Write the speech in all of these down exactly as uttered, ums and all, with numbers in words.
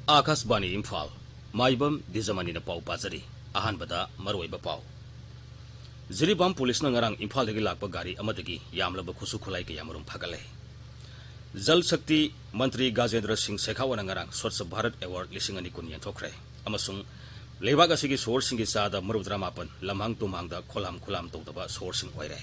ꯑꯥꯀꯥꯁꯕꯥꯅꯤ ꯏꯝꯐꯥꯜ, ꯃꯥꯏꯕꯝ ꯗꯤꯖꯃꯅꯤꯅ ꯄꯥꯎ ꯄꯥꯖꯔꯤ꯫ ꯑꯍꯥꯟꯕꯗ ꯃꯔꯨꯑꯣꯏꯕ ꯄꯥꯎ꯫ ꯖꯤꯔꯤꯕꯥꯝ ꯄꯨꯂꯤꯁꯅ ꯉꯔꯥꯡ ꯏꯝꯐꯥꯜꯗꯒꯤ ꯂꯥꯛꯄ ꯒꯥꯔꯤ ꯑꯃꯗꯒꯤ ꯌꯥꯝꯂꯕ ꯈꯨꯠꯁꯨ ꯈꯨꯠꯂꯥꯏ ꯀꯌꯥꯃꯔꯨꯝ ꯐꯥꯒꯠꯂꯦ꯫ ꯖꯜ ꯁꯛꯇꯤ ꯃꯟꯇ꯭ꯔꯤ ꯒꯖꯦꯟꯗ꯭ꯔ ꯁꯤꯡ ꯁꯦꯈꯥꯋꯠꯅ ꯉꯔꯥꯡ ꯁ꯭ꯋꯥꯆ ꯚꯥꯔꯠ ꯑꯦꯋꯥꯔꯗ ꯂꯤꯁꯤꯡ ꯑꯅꯤ ꯀꯨꯟ ꯌꯦꯟꯊꯣꯛꯈ꯭ꯔꯦ꯫ ꯑꯃꯁꯨꯡ ꯂꯩꯕꯥꯛ ꯑꯁꯤꯒꯤ ꯁꯣꯍꯣꯔꯁꯤꯡꯒꯤ ꯆꯥꯗ ꯃꯔꯤꯐꯨꯇꯔꯥ ꯃꯥꯄꯟ ꯂꯝꯍꯥꯡ ꯇꯨꯝꯍꯥꯡꯗ ꯈꯣꯂꯥꯝ ꯈꯨꯂꯥꯝ ꯇꯧꯗꯕ ꯁꯣꯍꯣꯔꯁꯤꯡ ꯑꯣꯏꯔꯦ꯫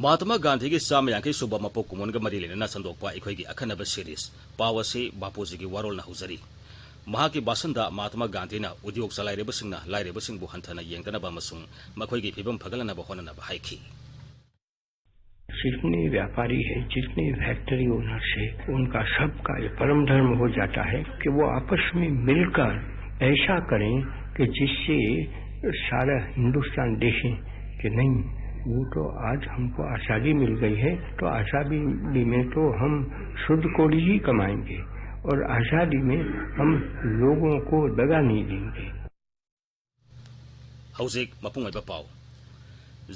ꯃꯍꯥꯇꯃꯥ ꯒꯥꯟꯙꯤꯒꯤ ꯆꯥꯝꯃ ꯌꯥꯡꯈꯩ ꯁꯨꯕ ꯃꯄꯣꯛ ꯀꯨꯝꯑꯣꯟꯒ ꯃꯔꯤ ꯂꯩꯅꯅ ꯁꯟꯗꯣꯛꯄ ꯑꯩꯈꯣꯏꯒꯤ ꯑꯈꯟꯅꯕ ꯁꯤꯔꯤꯖ ꯄꯥꯎ ꯑꯁꯤ ꯕꯥꯄꯨꯖꯤꯒꯤ ꯋꯥꯔꯣꯜꯅ ꯍꯧꯖꯔꯤ꯫ ꯃꯍꯥꯛꯀꯤ ꯚꯥꯁꯟꯗ ꯃꯍꯥꯇꯃꯥ ꯒꯥꯟꯙꯤꯅ ꯎꯗ꯭ꯌꯣꯛ ꯆꯂꯥꯏꯔꯤꯕꯁꯤꯡꯅ ꯂꯥꯏꯔꯕꯁꯤꯡꯕꯨ ꯍꯟꯊꯅ ꯌꯦꯡꯗꯅꯕ ꯑꯃꯁꯨꯡ ꯃꯈꯣꯏꯒꯤ ꯐꯤꯕꯝ ꯐꯒꯠꯂꯅꯕ ꯍꯣꯠꯅꯅꯕ ꯍꯥꯏꯈꯤ꯫ जितने व्यापारी है, जितने फैक्ट्री ओनर्स है, उनका सबका ये परम धर्म हो जाता है कि वो आपस में मिलकर ऐसा करें कि जिससे सारा हिंदुस्तान देखें कि नहीं, वो तो आज हमको आज़ादी मिल गई है, तो आज़ादी में तो हम शुद्ध कौड़ी ही कमाएंगे और आज़ादी में हम लोगों को दगा नहीं देंगे। ꯍꯧꯖꯤꯛ ꯃꯄꯨꯡ ꯑꯣꯏꯕ ꯄꯥꯎ꯫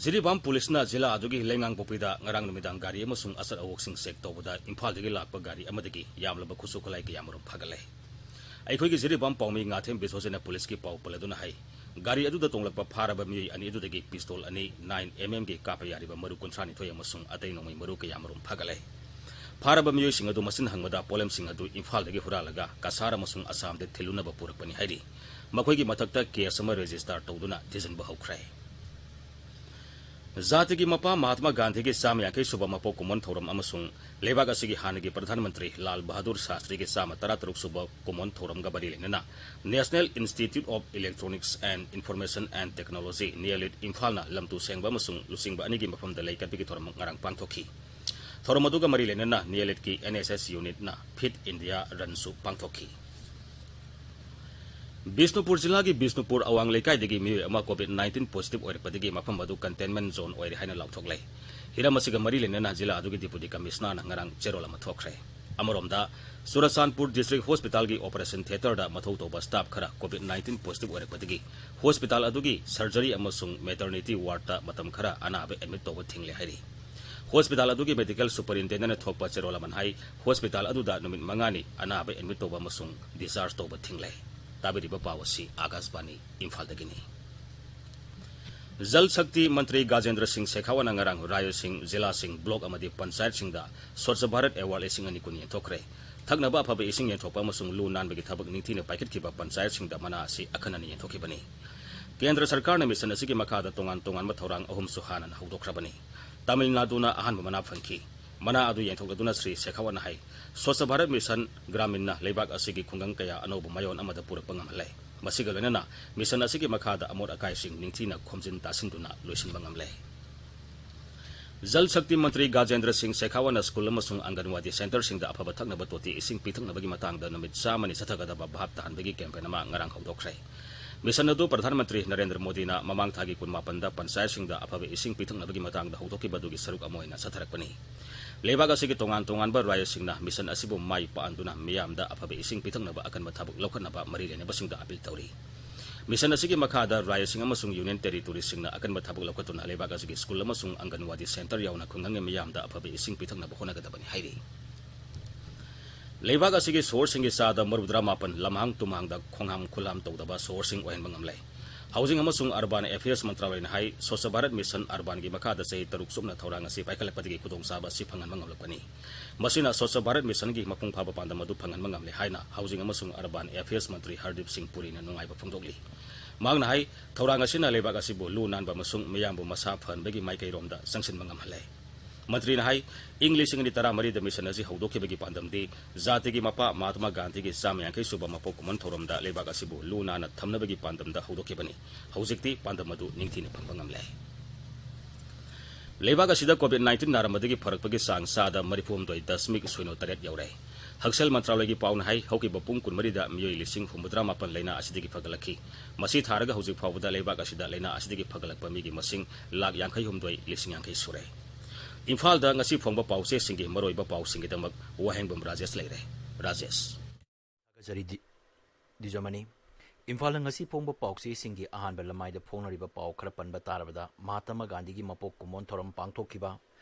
ꯖꯤꯔꯤꯕꯥꯝ ꯄꯨꯂꯤꯁꯅ ꯖꯤꯂꯥ ꯑꯗꯨꯒꯤ ꯂꯩꯉꯥꯡꯄꯣꯛꯄꯤꯗ ꯉꯔꯥꯡ ꯅꯨꯃꯤꯗꯥꯡ ꯒꯥꯔꯤ ꯑꯃꯁꯨꯡ ꯑꯆꯠ ꯑꯋꯣꯛꯁꯤꯡ ꯆꯦꯛ ꯇꯧꯕꯗ ꯏꯝꯐꯥꯜꯗꯒꯤ ꯂꯥꯛꯄ ꯒꯥꯔꯤ ꯑꯃꯗꯒꯤ ꯌꯥꯝꯂꯕ ꯈꯨꯠꯁꯨ ꯈꯨꯠꯂꯥꯏ ꯀꯌꯥꯃꯔꯨꯝ ꯐꯥꯒꯠꯂꯦ꯫ ꯑꯩꯈꯣꯏꯒꯤ ꯖꯤꯔꯤꯕꯥꯝ ꯄꯥꯎꯃꯤ ꯉꯥꯊꯦꯝ ꯕꯤꯁꯣꯖꯤꯠꯅ ꯄꯨꯂꯤꯁꯀꯤ ꯄꯥꯎ ꯄꯜꯂꯗꯨꯅ ꯍꯥꯏ, ꯒꯥꯔꯤ ꯑꯗꯨꯗ ꯇꯣꯡꯂꯛꯄ ꯐꯥꯔꯕ ꯃꯤꯑꯣꯏ ꯑꯅꯤ ꯑꯗꯨꯗꯒꯤ ꯄꯤꯁꯇꯣꯜ ꯑꯅꯤ, ꯅꯥꯏꯟ ꯑꯦꯝ ꯑꯦꯝꯒꯤ ꯀꯥꯞꯄ ꯌꯥꯔꯤꯕ ꯃꯔꯨ ꯀꯨꯟꯊ꯭ꯔꯥ ꯅꯤꯊꯣꯏ ꯑꯃꯁꯨꯡ ꯑꯇꯩ ꯅꯣꯡꯃꯩ ꯃꯔꯨ ꯀꯌꯥꯃꯔꯨꯝ ꯐꯥꯒꯠꯂꯦ꯫ ꯐꯥꯔꯕ ꯃꯤꯑꯣꯏꯁꯤꯡ ꯑꯗꯨ ꯃꯁꯤꯟ ꯍꯪꯕꯗ ꯄꯣꯠꯂꯝꯁꯤꯡ ꯑꯗꯨ ꯏꯝꯐꯥꯜꯗꯒꯤ ꯍꯨꯔꯥꯜꯂꯒ ꯀꯁꯥꯔ ꯑꯃꯁꯨꯡ ꯑꯁꯥꯝꯗ ꯊꯤꯜꯂꯨꯅꯕ ꯄꯨꯔꯛꯄꯅꯤ ꯍꯥꯏꯔꯤ꯫ ꯃꯈꯣꯏꯒꯤ ꯃꯊꯛꯇ ꯀꯦꯁ ꯑꯃ ꯔꯦꯖꯤꯁꯇꯥꯔ ꯇꯧꯗꯨꯅ ꯊꯤꯖꯤꯟꯕ ꯍꯧꯈ꯭ꯔꯦ꯫ ꯖꯥꯇꯤꯒꯤ ꯃꯄꯥ ꯃꯍꯥꯇꯃꯥ ꯒꯥꯟꯙꯤꯒꯤ ꯆꯥꯝꯃ ꯌꯥꯡꯈꯩ ꯁꯨꯕ ꯃꯄꯣꯛ ꯀꯨꯝꯑꯣꯟ ꯊꯧꯔꯝ ꯑꯃꯁꯨꯡ ꯂꯩꯕꯥꯛ ꯑꯁꯤꯒꯤ ꯍꯥꯟꯅꯒꯤ ꯄ꯭ꯔꯙꯥꯟ ꯃꯟꯇ꯭ꯔꯤ ꯂꯥꯜ ꯕꯍꯥꯗꯨꯔ ꯁꯥꯁꯇ꯭ꯔꯤꯒꯤ ꯆꯥꯝꯃ ꯇꯔꯥ ꯇꯔꯨꯛ ꯁꯨꯕ ꯀꯨꯝꯑꯣꯟ ꯊꯧꯔꯝꯒ ꯃꯔꯤ ꯂꯩꯅꯅ National Institute of Electronics and Information and Technology, ꯅꯤꯑꯦꯂꯤꯠ ꯏꯝꯐꯥꯜꯅ ꯂꯝꯇꯨ ꯁꯦꯡꯕ ꯑꯃꯁꯨꯡ ꯂꯨꯆꯤꯡꯕ ꯑꯅꯤꯒꯤ ꯃꯐꯝꯗ ꯂꯩ ꯀꯠꯄꯒꯤ ꯊꯧꯔꯝ ꯉꯔꯥꯡ ꯄꯥꯡꯊꯣꯛꯈꯤ꯫ ꯊꯧꯔꯝ ꯑꯗꯨꯒ ꯃꯔꯤ ꯂꯩꯅꯅ ꯅꯤꯑꯦꯂꯤꯠꯀꯤ ꯑꯦꯟ ꯑꯦꯁ ꯑꯦꯁ ꯌꯨꯅꯤꯠꯅ ꯐꯤꯠ ꯏꯟꯗꯤꯌꯥ ꯔꯟꯁꯨ ꯄꯥꯡꯊꯣꯛꯈꯤ꯫ ꯕꯤꯁꯅꯨꯄꯨꯔ ꯖꯤꯂꯥꯒꯤ ꯕꯤꯁꯅꯨꯄꯨꯔ ꯑꯋꯥꯡ ꯂꯩꯀꯥꯏꯗꯒꯤ ꯃꯤꯑꯣꯏ ꯑꯃ ꯀꯣꯚꯤꯗ ꯅꯥꯏꯟꯇꯤꯟ ꯄꯣꯖꯤꯇꯤꯚ ꯑꯣꯏꯔꯛꯄꯗꯒꯤ ꯃꯐꯝ ꯑꯗꯨ ꯀꯟꯇꯦꯟꯃꯦꯟ ꯖꯣꯟ ꯑꯣꯏꯔꯦ ꯍꯥꯏꯅ ꯂꯥꯎꯊꯣꯛꯂꯦ꯫ ꯍꯤꯔꯝ ꯑꯁꯤꯒ ꯃꯔꯤ ꯂꯩꯅꯅ ꯖꯤꯂꯥ ꯑꯗꯨꯒꯤ ꯗꯤꯄꯨꯇꯤ ꯀꯃꯤꯁꯅꯔꯅ ꯉꯔꯥꯡ ꯆꯦꯔꯣꯜ ꯑꯃ ꯊꯣꯛꯈ꯭ꯔꯦ꯫ ꯑꯃꯔꯣꯝꯗ, ꯆꯨꯔꯆꯥꯟꯄꯨꯔ ꯗꯤꯁꯇ꯭ꯔꯤꯛ ꯍꯣꯁꯄꯤꯇꯥꯜꯒꯤ ꯑꯣꯄꯔꯦꯁꯟ ꯊꯤꯌꯦꯇꯔꯗ ꯃꯊꯧ ꯇꯧꯕ ꯁ꯭ꯇꯥꯐ ꯈꯔ ꯀꯣꯚꯤꯗ ꯅꯥꯏꯟꯇꯤꯟ ꯄꯣꯖꯤꯇꯤꯚ ꯑꯣꯏꯔꯛꯄꯗꯒꯤ ꯍꯣꯁꯄꯤꯇꯥꯜ ꯑꯗꯨꯒꯤ ꯁꯔꯖꯔꯤ ꯑꯃꯁꯨꯡ ꯃꯦꯇꯔꯅꯤꯇꯤ ꯋꯥꯔꯗꯇ ꯃꯇꯝ ꯈꯔ ꯑꯅꯥꯕ ꯑꯦꯗꯃꯤꯠ ꯇꯧꯕ ꯊꯤꯡꯂꯦ ꯍꯥꯏꯔꯤ꯫ ꯍꯣꯁꯄꯤꯇꯥꯜ ꯑꯗꯨꯒꯤ ꯃꯦꯗꯤꯀꯦꯜ ꯁꯨꯄꯔꯤꯟꯇꯦꯟꯗꯦꯟꯠꯅ ꯊꯣꯛꯄ ꯆꯦꯔꯣꯜ ꯑꯃꯅ ꯍꯥꯏ, ꯍꯣꯁꯄꯤꯇꯥꯜ ꯑꯗꯨꯗ ꯅꯨꯃꯤꯠ ꯃꯉꯥꯅꯤ ꯑꯅꯥꯕ ꯑꯦꯗꯃꯤꯠ ꯇꯧꯕ ꯑꯃꯁꯨꯡ ꯗꯤꯁꯆꯥꯔꯖ ꯇꯧꯕ ꯊꯤꯡꯂꯦ꯫ ꯇꯥꯕꯤꯔꯤꯕ ꯄꯥꯎ ꯑꯁꯤ ꯑꯥꯀꯥꯁꯕꯥꯅꯤ ꯏꯝꯐꯥꯜꯗꯒꯤꯅꯤ꯫ ꯖꯜ ꯁꯛꯇꯤ ꯃꯟꯇ꯭ꯔꯤ ꯒꯥꯖꯦꯟꯗ꯭ꯔ ꯁꯤꯡ ꯁꯦꯈꯥꯋꯠꯅ ꯉꯔꯥꯡ ꯔꯥꯖ꯭ꯌꯁꯤꯡ, ꯖꯤꯂꯥꯁꯤꯡ, ꯕ꯭ꯂꯣꯛ ꯑꯃꯗꯤ ꯄꯟꯆꯥꯌꯠꯁꯤꯡꯗ ꯁ꯭ꯋꯥꯆ ꯚꯥꯔꯠ ꯑꯦꯋꯥꯔꯗ ꯂꯤꯁꯤꯡ ꯑꯅꯤ ꯀꯨꯟ ꯌꯦꯟꯊꯣꯛꯈ꯭ꯔꯦ꯫ ꯊꯛꯅꯕ ꯑꯐꯕ ꯏꯁꯤꯡ ꯌꯦꯟꯊꯣꯛꯄ ꯑꯃꯁꯨꯡ ꯂꯨ ꯅꯥꯟꯕꯒꯤ ꯊꯕꯛ ꯅꯤꯡꯊꯤꯅ ꯄꯥꯏꯈꯠꯈꯤꯕ ꯄꯟꯆꯥꯌꯠꯁꯤꯡꯗ ꯃꯅꯥ ꯑꯁꯤ ꯑꯈꯟꯅꯅ ꯌꯦꯟꯊꯣꯛꯈꯤꯕꯅꯤ꯫ ꯀꯦꯟꯗ꯭ꯔ ꯁꯔꯀꯥꯔꯅ ꯃꯤꯁꯟ ꯑꯁꯤꯒꯤ ꯃꯈꯥꯗ ꯇꯣꯉꯥꯟ ꯇꯣꯉꯥꯟꯕ ꯊꯧꯔꯥꯡ ꯑꯍꯨꯝꯁꯨ ꯍꯥꯟꯅꯅ ꯍꯧꯗꯣꯛꯈ꯭ꯔꯕꯅꯤ꯫ ꯇꯥꯃꯤꯜ ꯅꯥꯗꯨꯅ ꯑꯍꯥꯟꯕ ꯃꯅꯥ ꯐꯪꯈꯤ꯫ ꯃꯅꯥ ꯑꯗꯨ ꯌꯦꯟꯊꯣꯛꯂꯗꯨꯅ ꯁ꯭ꯔꯤ ꯁꯦꯈꯥꯋꯠꯅ ꯍꯥꯏ, ꯁ꯭ꯋꯥꯆ ꯚꯥꯔꯠ ꯃꯤꯁꯟ ꯒ꯭ꯔꯥꯃꯤꯟꯅ ꯂꯩꯕꯥꯛ ꯑꯁꯤꯒꯤ ꯈꯨꯡꯒꯪ ꯀꯌꯥ ꯑꯅꯧꯕ ꯃꯌꯣꯟ ꯑꯃꯗ ꯄꯨꯔꯛꯄ ꯉꯝꯍꯜꯂꯦ꯫ ꯃꯁꯤꯒ ꯂꯣꯏꯅꯅ ꯃꯤꯁꯟ ꯑꯁꯤꯒꯤ ꯃꯈꯥꯗ ꯑꯃꯣꯠ ꯑꯀꯥꯏꯁꯤꯡ ꯅꯤꯡꯊꯤꯅ ꯈꯣꯝꯖꯤꯟ ꯇꯥꯁꯤꯟꯗꯨꯅ ꯂꯣꯏꯁꯤꯟꯕ ꯉꯝꯂꯦ꯫ ꯖꯜ ꯁꯛꯇꯤ ꯃꯟꯇ꯭ꯔꯤ ꯒꯥꯖꯦꯟꯗ꯭ꯔ ꯁꯤꯡ ꯁꯦꯈꯥꯋꯠꯅ ꯁ꯭ꯀꯨꯜ ꯑꯃꯁꯨꯡ ꯑꯪꯒꯟꯋꯥꯗꯤ ꯁꯦꯟꯇꯔꯁꯤꯡꯗ ꯑꯐꯕ ꯊꯛꯅꯕ ꯇꯣꯇꯤ ꯏꯁꯤꯡ ꯄꯤꯊꯛꯅꯕꯒꯤ ꯃꯇꯥꯡꯗ ꯅꯨꯃꯤꯠ ꯆꯥꯝꯃꯅꯤ ꯆꯠꯊꯒꯗꯕ ꯚꯥꯞ ꯇꯥꯍꯟꯕꯒꯤ ꯀꯦꯝꯄꯦꯟ ꯑꯃ ꯉꯔꯥꯡ ꯍꯧꯗꯣꯛꯈ꯭ꯔꯦ꯫ ꯃꯤꯁꯟ ꯑꯗꯨ ꯄ꯭ꯔꯙꯥꯟ ꯃꯟꯇ꯭ꯔꯤ ꯅꯔꯦꯟꯗ꯭ꯔ ꯃꯣꯗꯤꯅ ꯃꯃꯥꯡ ꯊꯥꯒꯤ ꯀꯨꯟꯃꯥꯄꯟꯗ ꯄꯟꯆꯥꯌꯠꯁꯤꯡꯗ ꯑꯐꯕ ꯏꯁꯤꯡ ꯄꯤꯊꯛꯅꯕꯒꯤ ꯃꯇꯥꯡꯗ ꯍꯧꯗꯣꯛꯈꯤꯕ ꯑꯗꯨꯒꯤ ꯁꯔꯨꯛ ꯑꯃ ꯑꯣꯏꯅ ꯆꯠꯊꯔꯛꯄꯅꯤ꯫ ꯂꯩꯕꯥꯛ ꯑꯁꯤꯒꯤ ꯇꯣꯉꯥꯟ ꯇꯣꯉꯥꯟꯕ ꯔꯥꯖ꯭ꯌꯁꯤꯡꯅ ꯃꯤꯁꯟ ꯑꯁꯤꯕꯨ ꯃꯥꯏ ꯄꯥꯛꯍꯟꯗꯨꯅ ꯃꯤꯌꯥꯝꯗ ꯑꯐꯕ ꯏꯁꯤꯡ ꯄꯤꯊꯛꯅꯕ ꯑꯀꯟꯕ ꯊꯕꯛ ꯂꯧꯈꯠꯅꯕ ꯃꯔꯤ ꯂꯩꯅꯕꯁꯤꯡꯗ ꯑꯄꯤꯜ ꯇꯧꯔꯤ꯫ ꯃꯤꯁꯟ ꯑꯁꯤꯒꯤ ꯃꯈꯥꯗ ꯔꯥꯖ꯭ꯌꯁꯤꯡ ꯑꯃꯁꯨꯡ ꯌꯨꯅꯤꯌꯟ ꯇꯦꯔꯤꯇꯣꯔꯤꯁꯤꯡꯅ ꯑꯀꯟꯕ ꯊꯕꯛ ꯂꯧꯈꯠꯇꯨꯅ ꯂꯩꯕꯥꯛ ꯑꯁꯤꯒꯤ ꯁ꯭ꯀꯨꯜ ꯑꯃꯁꯨꯡ ꯑꯪꯒꯟꯋꯥꯗꯤ ꯁꯦꯟꯇꯔ ꯌꯥꯎꯅ ꯈꯨꯡꯒꯪꯒꯤ ꯃꯤꯌꯥꯝꯗ ꯑꯐꯕ ꯏꯁꯤꯡ ꯄꯤꯊꯛꯅꯕ ꯍꯣꯠꯅꯒꯗꯕꯅꯤ ꯍꯥꯏꯔꯤ꯫ ꯂꯩꯕꯥꯛ ꯑꯁꯤꯒꯤ ꯁꯣꯍꯣꯔꯁꯤꯡꯒꯤ ꯆꯥꯗ ꯃꯧꯗ꯭ꯔꯥ ꯃꯥꯄꯟ ꯂꯝꯍꯥꯡ ꯇꯨꯝꯍꯥꯡꯗ ꯈꯣꯡꯍꯥꯝ ꯈꯨꯂꯥꯝ ꯇꯧꯗꯕ ꯁꯣꯍꯣꯔꯁꯤꯡ ꯑꯣꯏꯍꯟꯕ ꯉꯝꯂꯦ꯫ ꯍꯥꯎꯖꯤꯡ ꯑꯃꯁꯨꯡ ꯑꯔꯕꯥꯟ ꯑꯦꯐꯤꯌꯔꯁ ꯃꯟꯇ꯭ꯔꯥꯂꯣꯏꯅ ꯍꯥꯏ, ꯁ꯭ꯋꯥꯆ ꯚꯥꯔꯠ ꯃꯤꯁꯟ ꯑꯔꯕꯥꯟꯒꯤ ꯃꯈꯥꯗ ꯆꯍꯤ ꯇꯔꯨꯛ ꯆꯨꯞꯅ ꯊꯧꯔꯥꯡ ꯑꯁꯤ ꯄꯥꯏꯈꯠꯂꯛꯄꯗꯒꯤ ꯈꯨꯗꯣꯡꯆꯥꯕ ꯑꯁꯤ ꯐꯪꯍꯟꯕ ꯉꯝꯂꯛꯄꯅꯤ꯫ ꯃꯁꯤꯅ ꯁ꯭ꯋꯥꯆ ꯚꯥꯔꯠ ꯃꯤꯁꯟꯒꯤ ꯃꯄꯨꯡ ꯐꯥꯕ ꯄꯥꯟꯗꯝ ꯑꯗꯨ ꯐꯪꯍꯟꯕ ꯉꯝꯂꯦ ꯍꯥꯏꯅ ꯍꯥꯎꯖꯤꯡ ꯑꯃꯁꯨꯡ ꯑꯔꯕꯥꯟ ꯑꯦꯐꯤꯌꯔꯁ ꯃꯟꯇ꯭ꯔꯤ ꯍꯔꯗꯤꯞ ꯁꯤꯡ ꯄꯨꯔꯤꯅ ꯅꯨꯡꯉꯥꯏꯕ ꯐꯣꯡꯗꯣꯛꯂꯤ꯫ ꯃꯍꯥꯛꯅ ꯍꯥꯏ, ꯊꯧꯔꯥꯡ ꯑꯁꯤꯅ ꯂꯩꯕꯥꯛ ꯑꯁꯤꯕꯨ ꯂꯨ ꯅꯥꯟꯕ ꯑꯃꯁꯨꯡ ꯃꯤꯌꯥꯝꯕꯨ ꯃꯁꯥ ꯐꯍꯟꯕꯒꯤ ꯃꯥꯏꯀꯩꯔꯣꯝꯗ ꯆꯪꯁꯤꯟꯕ ꯉꯝꯍꯜꯂꯦ꯫ ꯃꯟꯇ꯭ꯔꯤꯅ ꯍꯥꯏ, ꯏꯪ ꯂꯤꯁꯤꯡ ꯑꯅꯤ ꯇꯔꯥꯃꯔꯤꯗ ꯃꯤꯁꯟ ꯑꯁꯤ ꯍꯧꯗꯣꯛꯈꯤꯕꯒꯤ ꯄꯥꯟꯗꯝꯗꯤ ꯖꯥꯇꯤꯒꯤ ꯃꯄꯥ ꯃꯍꯥꯇꯃꯥ ꯒꯥꯟꯙꯤꯒꯤ ꯆꯥꯝꯃ ꯌꯥꯡꯈꯩ ꯁꯨꯕ ꯃꯄꯣꯛ ꯀꯨꯝꯑꯣꯟ ꯊꯧꯔꯝꯗ ꯂꯩꯕꯥꯛ ꯑꯁꯤꯕꯨ ꯂꯨ ꯅꯥꯟꯅ ꯊꯝꯅꯕꯒꯤ ꯄꯥꯟꯗꯝꯗ ꯍꯧꯗꯣꯛꯈꯤꯕꯅꯤ꯫ ꯍꯧꯖꯤꯛꯇꯤ ꯄꯥꯟꯗꯝ ꯑꯗꯨ ꯅꯤꯡꯊꯤꯅ ꯐꯪꯕ ꯉꯝꯂꯦ꯫ ꯂꯩꯕꯥꯛ ꯑꯁꯤꯗ ꯀꯣꯚꯤꯗ ꯅꯥꯏꯟꯇꯤꯟ ꯅꯥꯔꯝꯕꯗꯒꯤ ꯐꯔꯛꯄꯒꯤ ꯆꯥꯡ ꯆꯥꯗ ꯃꯔꯤꯐꯨ ꯍꯨꯝꯗꯣꯏ ꯗꯁꯃꯤꯛ ꯁꯤꯅꯣ ꯇꯔꯦꯠ ꯌꯧꯔꯦ꯫ ꯍꯛꯁꯦꯜ ꯃꯟꯇ꯭ꯔꯥꯂꯣꯏꯒꯤ ꯄꯥꯎꯅ ꯍꯥꯏ, ꯍꯧꯈꯤꯕ ꯄꯨꯡ ꯀꯨꯟꯃꯔꯤꯗ ꯃꯤꯑꯣꯏ ꯂꯤꯁꯤꯡ ꯍꯨꯝꯐꯨꯇꯔꯥ ꯃꯥꯄꯟ ꯂꯥꯏꯅꯥ ꯑꯁꯤꯗꯒꯤ ꯐꯒꯠꯂꯛꯈꯤ꯫ ꯃꯁꯤ ꯊꯥꯔꯒ ꯍꯧꯖꯤꯛ ꯐꯥꯎꯕꯗ ꯂꯩꯕꯥꯛ ꯑꯁꯤꯗ ꯂꯥꯏꯅꯥ ꯑꯁꯤꯗꯒꯤ ꯐꯒꯠꯂꯛꯄ ꯃꯤꯒꯤ ꯃꯁꯤꯡ ꯂꯥꯈ ꯌꯥꯡꯈꯩ ꯍꯨꯝꯗꯣꯏ ꯂꯤꯁꯤꯡ ꯌꯥꯡꯈꯩ ꯁꯨꯔꯦ꯫ ꯏꯝꯐꯥꯜꯗ ꯉꯁꯤ ꯐꯣꯡꯕ ꯄꯥꯎꯆꯦꯁꯤꯡꯒꯤ ꯃꯔꯨꯑꯣꯏꯕ ꯄꯥꯎꯁꯤꯡꯒꯤꯗꯃꯛ ꯋꯥꯍꯦꯡꯕꯝ ꯔꯥꯖꯦꯁ ꯂꯩꯔꯦ꯫ ꯔꯥꯖꯦꯁ꯫ ꯊꯥꯒꯠꯆꯔꯤ ꯗꯤ-, ꯗꯤꯖꯃꯅꯤ꯫ ꯏꯝꯐꯥꯜꯗ ꯉꯁꯤ ꯐꯣꯡꯕ ꯄꯥꯎꯆꯦꯁꯤꯡꯒꯤ ꯑꯍꯥꯟꯕ ꯂꯃꯥꯏꯗ ꯐꯣꯡꯅꯔꯤꯕ ꯄꯥꯎ ꯈꯔ ꯄꯟꯕ ꯇꯥꯔꯕꯗ, ꯃꯍꯥꯇꯃꯥ ꯒꯥꯟꯙꯤꯒꯤ ꯃꯄꯣꯛ ꯀꯨꯝꯑꯣꯟ ꯊꯧꯔꯝ ꯄꯥꯡꯊꯣꯛꯈꯤꯕ,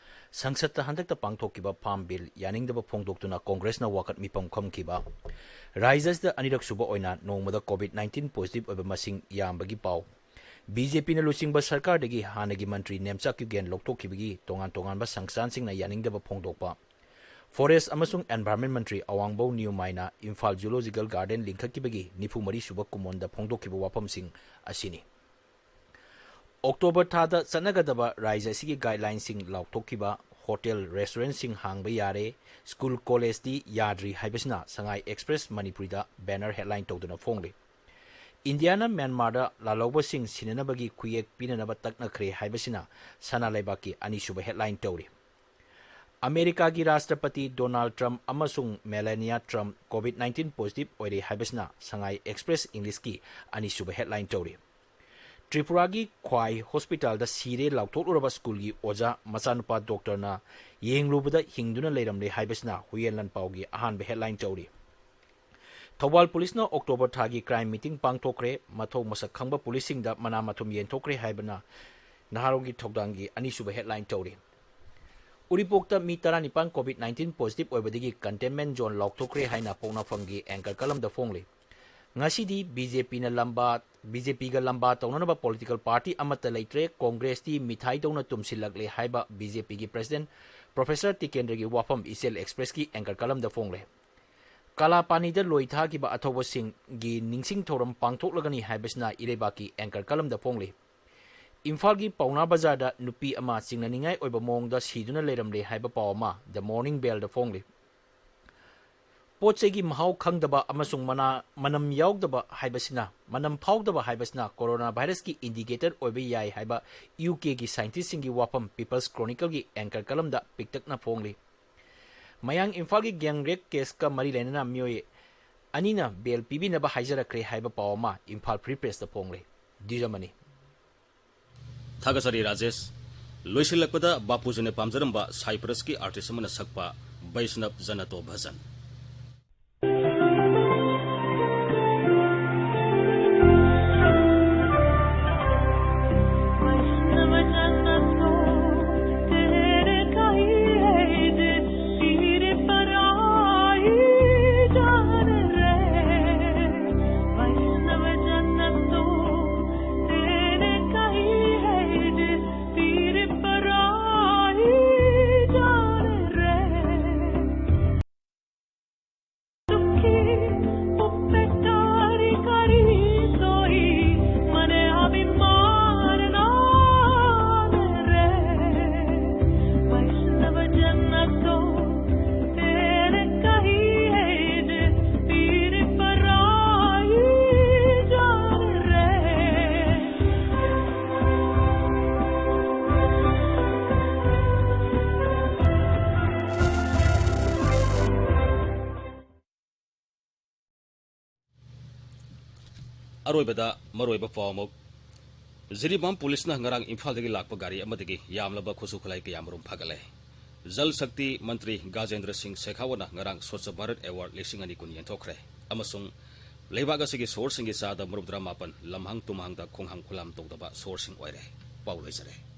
ꯁꯪꯁꯠꯇ ꯍꯟꯗꯛꯇ ꯄꯥꯡꯊꯣꯛꯈꯤꯕ ꯐꯥꯔꯝ ꯕꯤꯜ ꯌꯥꯅꯤꯡꯗꯕ ꯐꯣꯡꯗꯣꯛꯇꯨꯅ ꯀꯣꯡꯒ꯭ꯔꯦꯁꯅ ꯋꯥꯀꯠ ꯃꯤꯐꯝ ꯈꯝꯈꯤꯕ, ꯔꯥꯏꯖ꯭ꯌ ꯑꯁꯤꯗ ꯑꯅꯤꯔꯛ ꯁꯨꯕ ꯑꯣꯏꯅ ꯅꯣꯡꯃꯗ COVID nineteen positive ꯑꯣꯏꯕ ꯃꯁꯤꯡ ꯌꯥꯝꯕꯒꯤ ꯄꯥꯎ, BJPꯅ ꯂꯨꯆꯤꯡꯕ ꯁꯔꯀꯥꯔꯗꯒꯤ ꯍꯥꯟꯅꯒꯤ ꯃꯟꯇ꯭ꯔꯤ ꯅꯦꯝꯆꯥ ꯀ꯭ꯌꯨꯒꯦꯟ ꯂꯧꯊꯣꯛꯈꯤꯕꯒꯤ ꯇꯣꯉꯥꯟ ꯇꯣꯉꯥꯟꯕ ꯁꯪꯁꯊꯥꯟꯁꯤꯡꯅ ꯌꯥꯅꯤꯡꯗꯕ ꯐꯣꯡꯗꯣꯛꯄ, ꯐꯣꯔꯦꯁ ꯑꯃꯁꯨꯡ ꯑꯦꯟꯚꯥꯏꯔꯟꯃꯦꯟ ꯃꯟꯇ꯭ꯔꯤ ꯑꯋꯥꯡꯕꯧ ꯅ꯭ꯌꯨꯃꯥꯏꯅ ꯏꯝꯐꯥꯜ ꯖꯨꯑꯣꯂꯣꯖꯤꯀꯦꯜ ꯒꯥꯔꯗꯦꯟ ꯂꯤꯡꯈꯠꯈꯤꯕꯒꯤ ꯅꯤꯐꯨ ꯃꯔꯤ ꯁꯨꯕ ꯀꯨꯝꯑꯣꯟꯗ ꯐꯣꯡꯗꯣꯛꯈꯤꯕ ꯋꯥꯐꯝꯁꯤꯡ ꯑꯁꯤꯅꯤ꯫ ꯑꯣꯛꯇꯣꯕꯔ ꯊꯥꯗ ꯆꯠꯅꯒꯗꯕ ꯔꯥꯏꯖ꯭ꯌ ꯑꯁꯤꯒꯤ ꯒꯥꯏꯗꯂꯥꯏꯟꯁꯤꯡ ꯂꯥꯎꯊꯣꯛꯈꯤꯕ, ꯍꯣꯇꯦꯜ, ꯔꯦꯁꯇꯨꯔꯦꯟꯠꯁꯤꯡ ꯍꯥꯡꯕ ꯌꯥꯔꯦ, ꯁ꯭ꯀꯨꯜ, ꯀꯣꯂꯦꯖꯇꯤ ꯌꯥꯗ꯭ꯔꯤ ꯍꯥꯏꯕꯁꯤꯅ ꯁꯉꯥꯏ ꯑꯦꯛꯁꯄ꯭ꯔꯦꯁ ꯃꯅꯤꯄꯨꯔꯤꯗ ꯕꯦꯅꯔ ꯍꯦꯗꯂꯥꯏꯟ ꯇꯧꯗꯨꯅ ꯐꯣꯡꯂꯤ꯫ ꯏꯟꯗꯤꯌꯥꯅ ꯃ꯭ꯌꯥꯟꯃꯥꯔꯗ ꯂꯥꯜꯍꯧꯕꯁꯤꯡ ꯁꯤꯟꯅꯅꯕꯒꯤ ꯈꯨꯌꯦꯛ ꯄꯤꯅꯅꯕ ꯇꯛꯅꯈ꯭ꯔꯦ ꯍꯥꯏꯕꯁꯤꯅ ꯁꯅꯥ ꯂꯩꯕꯥꯛꯀꯤ ꯑꯅꯤꯁꯨꯕ ꯍꯦꯗꯂꯥꯏꯟ ꯇꯧꯔꯤ꯫ ꯑꯃꯦꯔꯤꯀꯥꯒꯤ ꯔꯥꯁꯇ꯭ꯔꯄꯇꯤ ꯗꯣꯅꯥꯜꯗ ꯇ꯭ꯔꯝꯞ ꯑꯃꯁꯨꯡ ꯃꯦꯂꯥꯅꯤꯌꯥ ꯇ꯭ꯔꯝꯞ COVID nineteen positive ꯑꯣꯏꯔꯦ ꯍꯥꯏꯕꯁꯤꯅ ꯁꯉꯥꯏ ꯑꯦꯛꯁꯄ꯭ꯔꯦꯁ ꯏꯪꯂꯤꯁꯀꯤ ꯑꯅꯤꯁꯨꯕ ꯍꯦꯗꯂꯥꯏꯟ ꯇꯧꯔꯤ꯫ ꯇ꯭ꯔꯤꯄꯨꯔꯥꯒꯤ ꯈ꯭ꯋꯥꯏ ꯍꯣꯁꯄꯤꯇꯥꯜꯗ ꯁꯤꯔꯦ ꯂꯥꯎꯊꯣꯛꯂꯨꯔꯕ ꯁ꯭ꯀꯨꯜꯒꯤ ꯑꯣꯖꯥ ꯃꯆꯥꯅꯨꯄꯥ ꯗꯣꯛꯇꯔꯅ ꯌꯦꯡꯂꯨꯕꯗ ꯍꯤꯡꯗꯨꯅ ꯂꯩꯔꯝꯂꯦ ꯍꯥꯏꯕꯁꯤꯅ ꯍꯨꯏꯌꯦꯟ ꯂꯥꯟꯄꯥꯎꯒꯤ ꯑꯍꯥꯟꯕ ꯍꯦꯗꯂꯥꯏꯟ ꯇꯧꯔꯤ꯫ ꯊꯧꯕꯥꯜ ꯄꯨꯂꯤꯁꯅ ꯑꯣꯛꯇꯣꯕꯔ ꯊꯥꯒꯤ ꯀ꯭ꯔꯥꯏꯝ ꯃꯤꯇꯤꯡ ꯄꯥꯡꯊꯣꯛꯈ꯭ꯔꯦ, ꯃꯊꯧ ꯃꯁꯛ ꯈꯪꯕ ꯄꯨꯂꯤꯁꯁꯤꯡꯗ ꯃꯅꯥ ꯃꯊꯨꯝ ꯌꯦꯟꯊꯣꯛꯈ꯭ꯔꯦ ꯍꯥꯏꯕꯅ ꯅꯍꯥꯔꯣꯜꯒꯤ ꯊꯧꯗꯥꯡꯒꯤ ꯑꯅꯤꯁꯨꯕ ꯍꯦꯗꯂꯥꯏꯟ ꯇꯧꯔꯤ꯫ ꯎꯔꯤꯄꯣꯛꯇ ꯃꯤ ꯇꯔꯥꯅꯤꯄꯥꯟ COVID nineteen positive ꯑꯣꯏꯕꯗꯒꯤ ꯀꯟꯇꯦꯟꯃꯦꯟ ꯖꯣꯟ ꯂꯥꯎꯊꯣꯛꯈ꯭ꯔꯦ ꯍꯥꯏꯅ ꯄꯣꯛꯅꯐꯝꯒꯤ ꯑꯦꯡꯀꯔ ꯀꯂꯝꯗ ꯐꯣꯡꯂꯤ꯫ ꯉꯁꯤꯗꯤ BJPꯅ ꯂꯝꯕꯥ, BJPꯒ ꯂꯝꯕꯥ ꯇꯧꯅꯅꯕ ꯄꯣꯂꯤꯇꯤꯀꯦꯜ ꯄꯥꯔꯇꯤ ꯑꯃꯠꯇ ꯂꯩꯇ꯭ꯔꯦ, ꯀꯣꯡꯒ꯭ꯔꯦꯁꯇꯤ ꯃꯤꯊꯥꯏꯗꯧꯅ ꯇꯨꯝꯁꯤꯜꯂꯛꯂꯦ ꯍꯥꯏꯕ BJPꯒꯤ ꯄ꯭ꯔꯁꯤꯗꯦꯟꯠ ꯄ꯭ꯔꯣꯐꯦꯁꯔ ꯇꯤꯀꯦꯟꯗ꯭ꯔꯒꯤ ꯋꯥꯐꯝ ꯏꯆꯦꯜ ꯑꯦꯛꯁꯄ꯭ꯔꯦꯁꯀꯤ ꯑꯦꯡꯀꯔ ꯀꯂꯝꯗ ꯐꯣꯡꯂꯦ꯫ ꯀꯥꯂꯥꯄꯥꯅꯤꯗ ꯂꯣꯏ ꯊꯥꯈꯤꯕ ꯑꯊꯧꯕꯁꯤꯡꯒꯤ ꯅꯤꯡꯁꯤꯡ ꯊꯧꯔꯝ ꯄꯥꯡꯊꯣꯛꯂꯒꯅꯤ ꯍꯥꯏꯕꯁꯤꯅ ꯏꯔꯩꯕꯥꯛꯀꯤ ꯑꯦꯡꯀꯔ ꯀꯂꯝꯗ ꯐꯣꯡꯂꯤ꯫ ꯏꯝꯐꯥꯜꯒꯤ ꯄꯥꯎꯅꯥ ꯕꯖꯥꯔꯗ ꯅꯨꯄꯤ ꯑꯃ ꯆꯤꯡꯅꯅꯤꯡꯉꯥꯏ ꯑꯣꯏꯕ ꯃꯑꯣꯡꯗ ꯁꯤꯗꯨꯅ ꯂꯩꯔꯝꯂꯦ ꯍꯥꯏꯕ ꯄꯥꯎ ꯑꯃ The Morning Bellꯗ ꯐꯣꯡꯂꯤ꯫ ꯄꯣꯠ ꯆꯩꯒꯤ ꯃꯍꯥꯎ ꯈꯪꯗꯕ ꯑꯃꯁꯨꯡ ꯃꯅꯥ-, ꯃꯅꯝ ꯌꯥꯎꯗꯕ ꯍꯥꯏꯕꯁꯤꯅ, ꯃꯅꯝ ꯐꯥꯎꯗꯕ ꯍꯥꯏꯕꯁꯤꯅ ꯀꯣꯔꯣꯅꯥ ꯚꯥꯏꯔꯁꯀꯤ ꯏꯟꯗꯤꯀꯦꯇꯔ ꯑꯣꯏꯕ ꯌꯥꯏ ꯍꯥꯏꯕ UKꯒꯤ ꯁꯥꯏꯟꯇꯤꯁꯁꯤꯡꯒꯤ ꯋꯥꯐꯝ People's Chronicleꯒꯤ ꯑꯦꯡꯀꯔ ꯀꯂꯝꯗ ꯄꯤꯛꯇꯛꯅ ꯐꯣꯡꯂꯤ꯫ ꯃꯌꯥꯡ ꯏꯝꯐꯥꯜꯒꯤ ꯒꯦꯡ ꯔꯦꯞ ꯀꯦꯁꯀ ꯃꯔꯤ ꯂꯩꯅꯅ ꯃꯤꯑꯣꯏ ꯑꯅꯤꯅ ꯕꯦꯜ ꯄꯤꯕꯤꯅꯕ ꯍꯥꯏꯖꯔꯛꯈ꯭ꯔꯦ ꯍꯥꯏꯕ ꯄꯥꯎ ꯑꯃ ꯏꯝꯐꯥꯜ ꯐ꯭ꯔꯤ ꯄ꯭ꯔꯦꯁꯇ ꯐꯣꯡꯂꯤ꯫ ꯗꯤꯖꯃꯅꯤ꯫ ꯊꯥꯒꯠꯆꯔꯤ ꯔꯥꯖꯦꯁ꯫ ꯂꯣꯏꯁꯤꯜꯂꯛꯄꯗ ꯕꯥꯄꯨꯖꯤꯅ ꯄꯥꯝꯖꯔꯝꯕ ꯁꯥꯏꯄ꯭ꯔꯁꯀꯤ artist ꯑꯃꯅ ꯁꯛꯄ ꯕꯩꯁꯅꯕ ꯖꯅꯇꯣ ꯚꯖꯟ꯫ ꯑꯔꯣꯏꯕꯗ ꯃꯔꯨꯑꯣꯏꯕ ꯄꯥꯎ ꯑꯃꯨꯛ꯫ ꯖꯤꯔꯤꯕꯥꯝ ꯄꯨꯂꯤꯁꯅ ꯉꯔꯥꯡ ꯏꯝꯐꯥꯜꯗꯒꯤ ꯂꯥꯛꯄ ꯒꯥꯔꯤ ꯑꯃꯗꯒꯤ ꯌꯥꯝꯂꯕ ꯈꯨꯠꯁꯨ ꯈꯨꯠꯂꯥꯏ ꯀꯌꯥꯃꯔꯨꯝ ꯐꯥꯒꯠꯂꯦ꯫ ꯖꯜ ꯁꯛꯇꯤ ꯃꯟꯇ꯭ꯔꯤ ꯒꯥꯖꯦꯟꯗ꯭ꯔ ꯁꯤꯡ ꯁꯦꯈꯥꯋꯠꯅ ꯉꯔꯥꯡ ꯁ꯭ꯋꯥꯆ ꯚꯥꯔꯠ ꯑꯦꯋꯥꯔꯗ ꯂꯤꯁꯤꯡ ꯑꯅꯤ ꯀꯨꯟ ꯌꯦꯟꯊꯣꯛꯈ꯭ꯔꯦ ꯑꯃꯁꯨꯡ ꯂꯩꯕꯥꯛ ꯑꯁꯤꯒꯤ ꯁꯣꯍꯣꯔꯁꯤꯡꯒꯤ ꯆꯥꯗ ꯃꯔꯤꯐꯨꯇꯔꯥ ꯃꯥꯄꯟ ꯂꯝꯍꯥꯡ ꯇꯨꯝꯍꯥꯡꯗ ꯈꯣꯡꯍꯥꯝ ꯈꯨꯂꯥꯝ ꯇꯧꯗꯕ ꯁꯣꯍꯣꯔꯁꯤꯡ ꯑꯣꯏꯔꯦ꯫ ꯄꯥꯎ ꯂꯣꯏꯖꯔꯦ꯫